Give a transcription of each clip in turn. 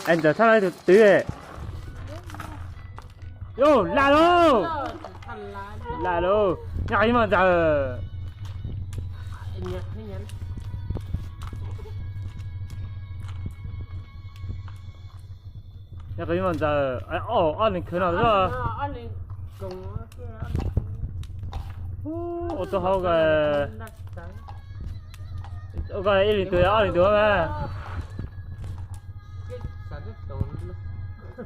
Es ntxawm thaj lawv tus twv. Yus, laj lauj. Laj lauj, nyob qhov ib mas ntxawm. Nyob qhov ib mas ntxawm, ob leeg khwv no xwb. Ua tau hauv ko, ua ko ib leeg tus ob leeg tus mas.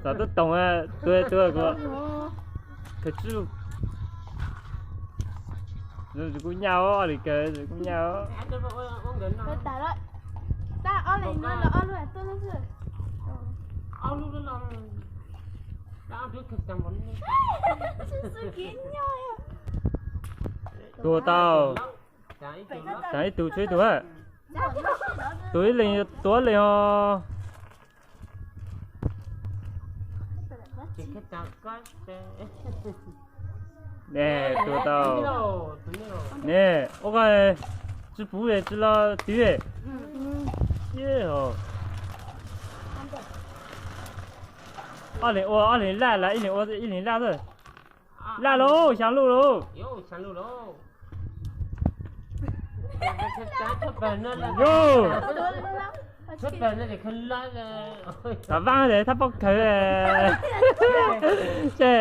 Xav tub toom, tus tus ko khwv tsib lus. Kuj nyaj os, ob leeg kawg kuj nyaj os. Tua tau. Tag ib tug tshuav ib tug. Tus ib leeg tua ib leeg os. Ne, tua tau. Ne, ua ko tsis puv tsis los twv. Ob leeg ua ob leeg laj, ib leeg ua ib leeg laj xwb. Laj lauj, xyaa lub lauj. Yus, tam vaaj es thaj paub khawv. Tse,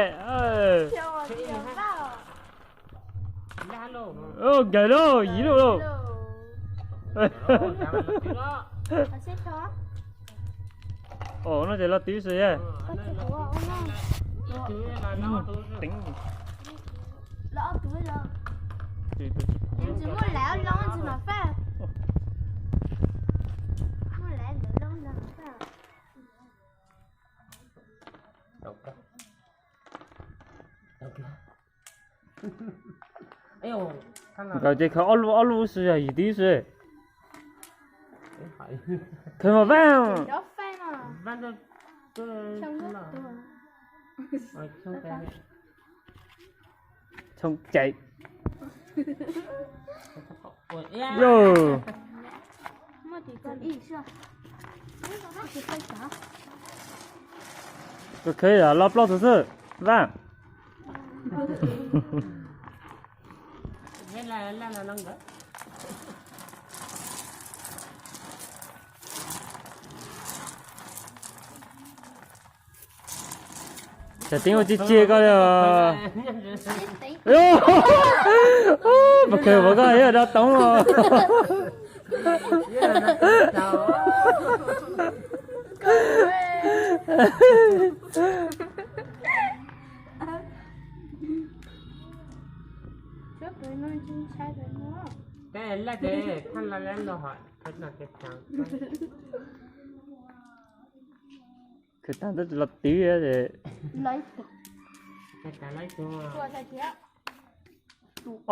nkawg lauj, yim lub lauj. Os, no ces los twv xwb. Nkawd ces khaws ob lub, ob lub xwb, yog yim tib xwb. Khaws mas vaaj. Tshooj cai. Yus. Khaws los plaub tug xwb. Vaaj. Tam teeb ua tsi tsi koj li os. Puas khaws puas koj yog dab toov os. Khwv tag twb tsis los twv.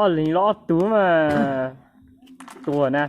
Ob leeg los ob tug mas. Tuag na.